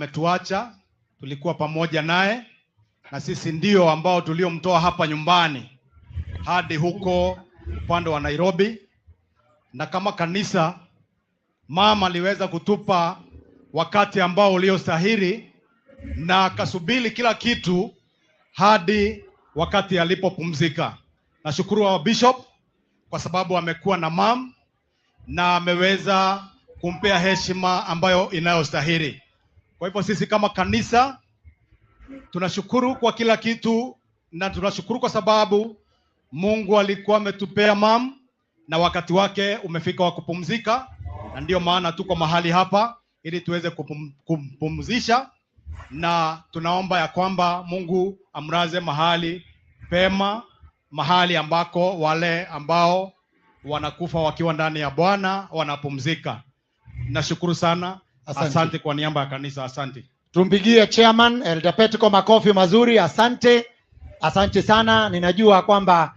Ametuacha, tulikuwa pamoja naye na sisi ndio ambao tuliomtoa hapa nyumbani hadi huko upande wa Nairobi, na kama kanisa mama aliweza kutupa wakati ambao uliostahili na akasubiri kila kitu hadi wakati alipopumzika. Nashukuru wa bishop kwa sababu amekuwa na mum na ameweza kumpea heshima ambayo inayostahili. Kwa hivyo sisi kama kanisa tunashukuru kwa kila kitu na tunashukuru kwa sababu Mungu alikuwa ametupea mum na wakati wake umefika wa kupumzika, na ndio maana tuko mahali hapa ili tuweze kumpumzisha, na tunaomba ya kwamba Mungu amlaze mahali pema, mahali ambako wale ambao wanakufa wakiwa ndani ya Bwana wanapumzika. Nashukuru sana, Asante. asante kwa niaba ya kanisa, asante. Tumpigie chairman Elder Petco makofi mazuri. Asante, asante sana. Ninajua kwamba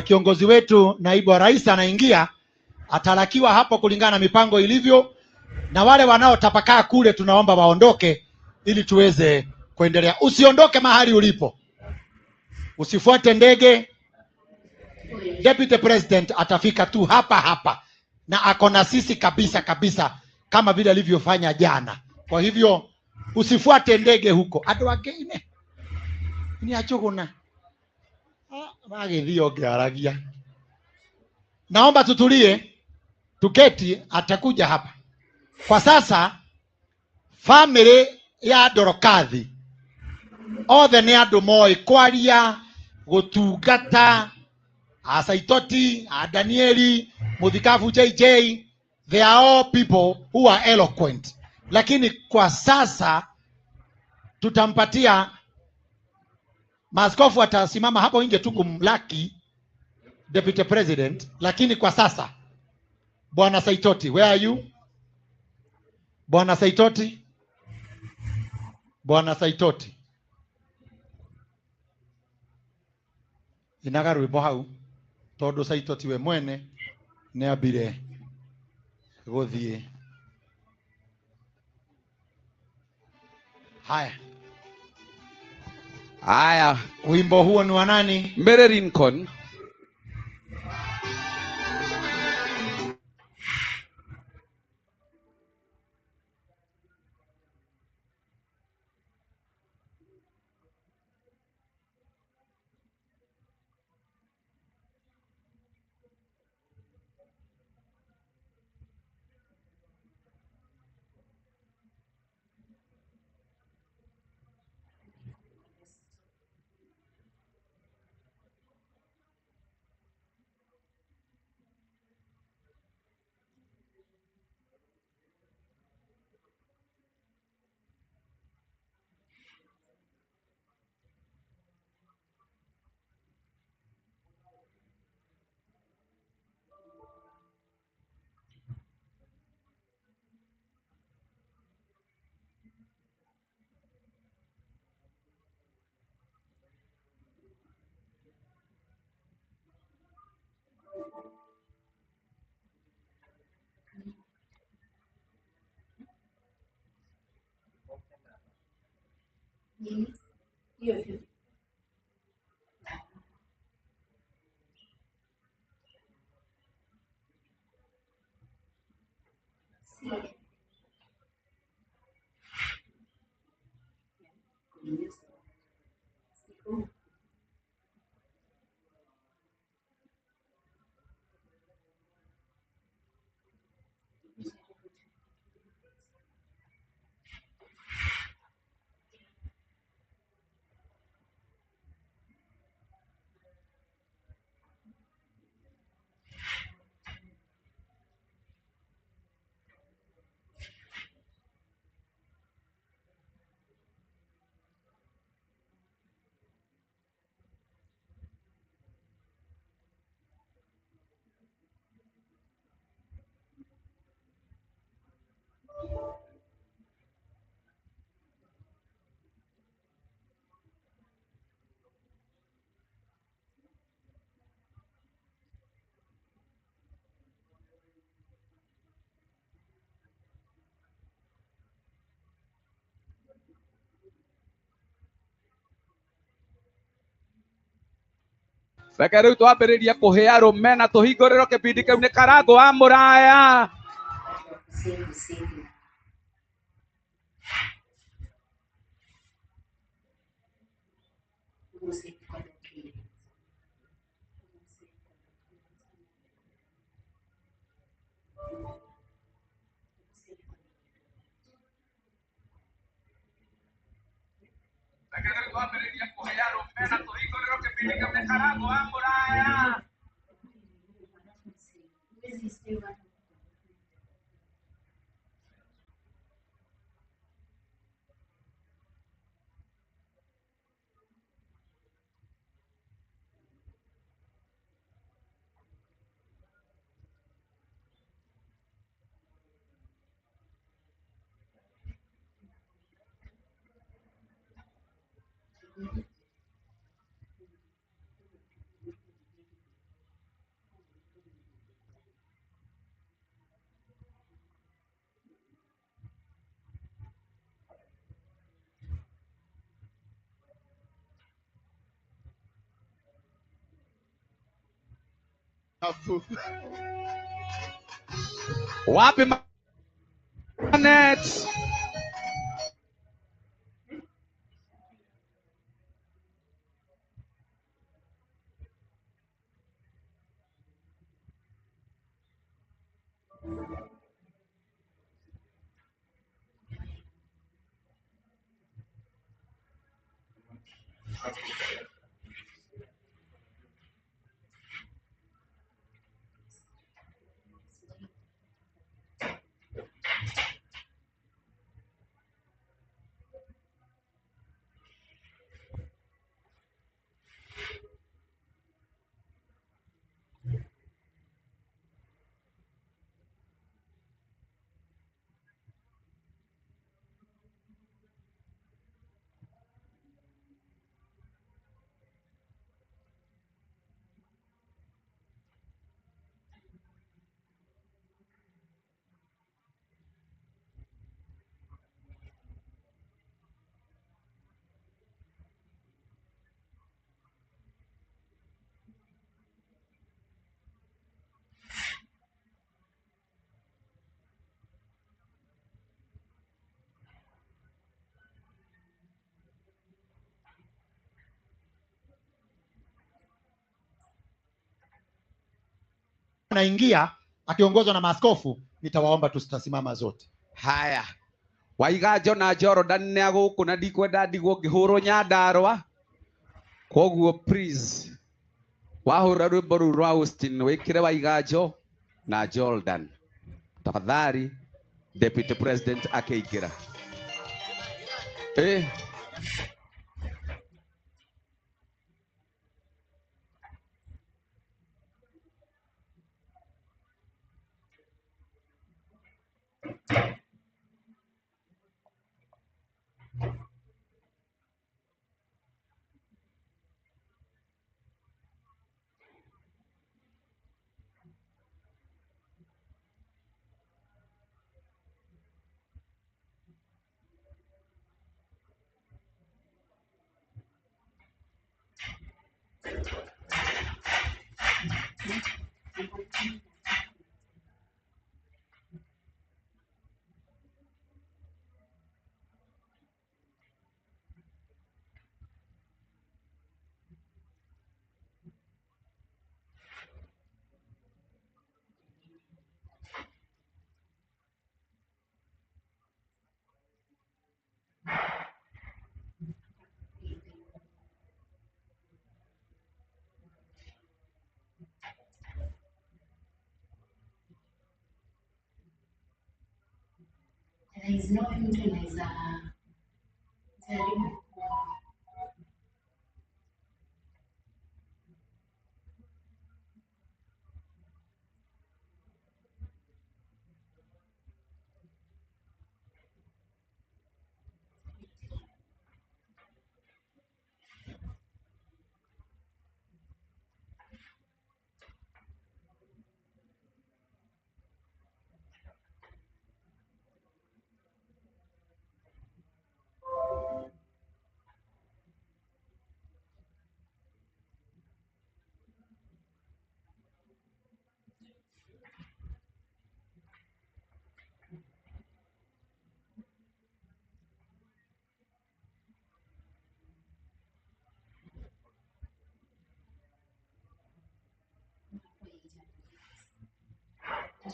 kiongozi wetu naibu wa rais anaingia, atalakiwa hapo kulingana na mipango ilivyo, na wale wanaotapakaa kule tunaomba waondoke ili tuweze kuendelea. Usiondoke mahali ulipo, usifuate ndege. Deputy President atafika tu hapa hapa na ako na sisi kabisa kabisa, kama vile alivyofanya jana. Kwa hivyo usifuate ndege huko. Andũ angĩ ine nĩ achũgũna magĩthiĩ ũngĩaragia. Naomba tutulie, tuketi, atakuja hapa. Kwa sasa family ya Dorokathi othe nĩ andũ moĩ kwaria, gũtungata, a Saitoti, a Danieli, Muthikabu JJ, they are all people who are eloquent. Lakini kwa sasa tutampatia maaskofu, atasimama hapo nje tu kumlaki Deputy President, lakini kwa sasa Bwana Saitoti, where are you? Bwana Saitoti, Bwana Saitoti, inaga rwimbo hau tondu Saitoti we mwene nĩ ambire gũthiĩ. Haya, Haya, wimbo huo ni wa nani? Mary Rincon. Reke rĩu twambĩrĩrie kũhĩa rũme na tũhingũrĩrwo kĩbindi kĩu nĩ Karangũ wa Mũraya. Wapi manet? Anaingia akiongozwa na maaskofu, nitawaomba tutasimama zote. Haya, Waiganjo na Jordan nĩ agũkũ na ndikwenda ndigwo ngĩhũrwo Nyandarũa, koguo please wahũra rwĩmbo rũu rwa Austin wĩkĩre Waiganjo na Jordan tafadhali. Deputy President akĩingĩra. There is no mtu anaweza jaribu.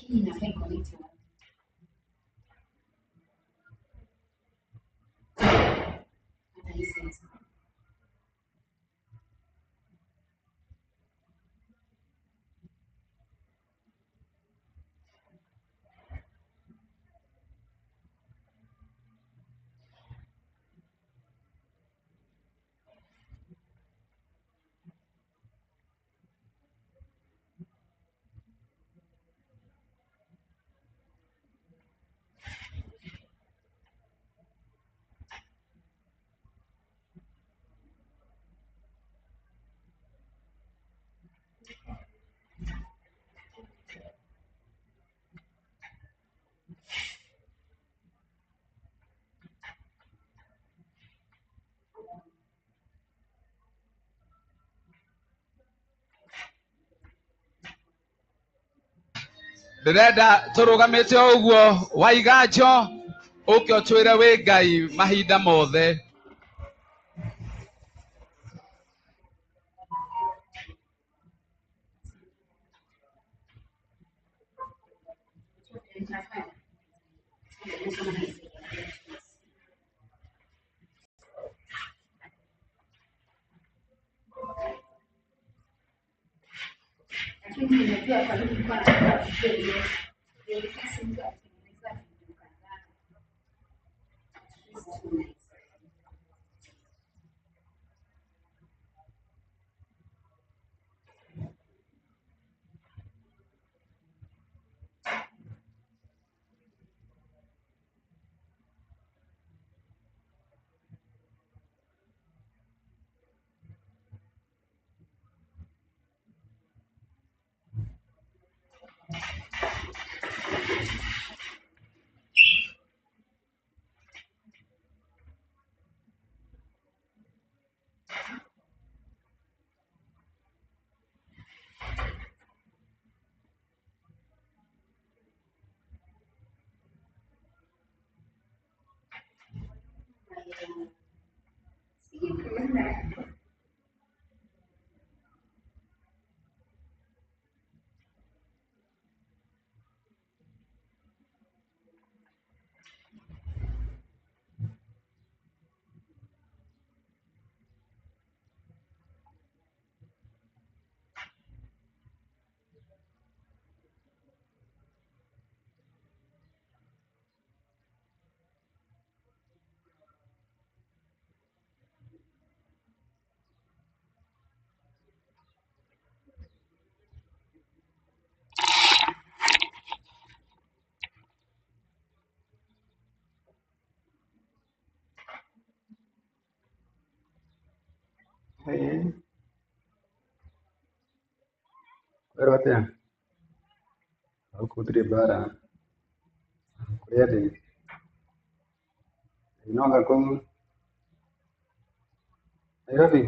Lakini inafaa iconnect wapi? Hata hii sensor. Ndĩrenda tũrũgamĩte o ũguo Waiganjo ũke ũtwĩre wĩ Ngai mahinda mothe. Lakini unajua kwa nini nilikuwa nataka kujua hiyo? Ndio kasi mtu akitengeneza video kadhaa. At least two nights. Sijui. Hey, kwĩrwo atĩa? Gũkũ gũtirĩ mbara, kũrĩ andĩ no anga kũu Nairobi.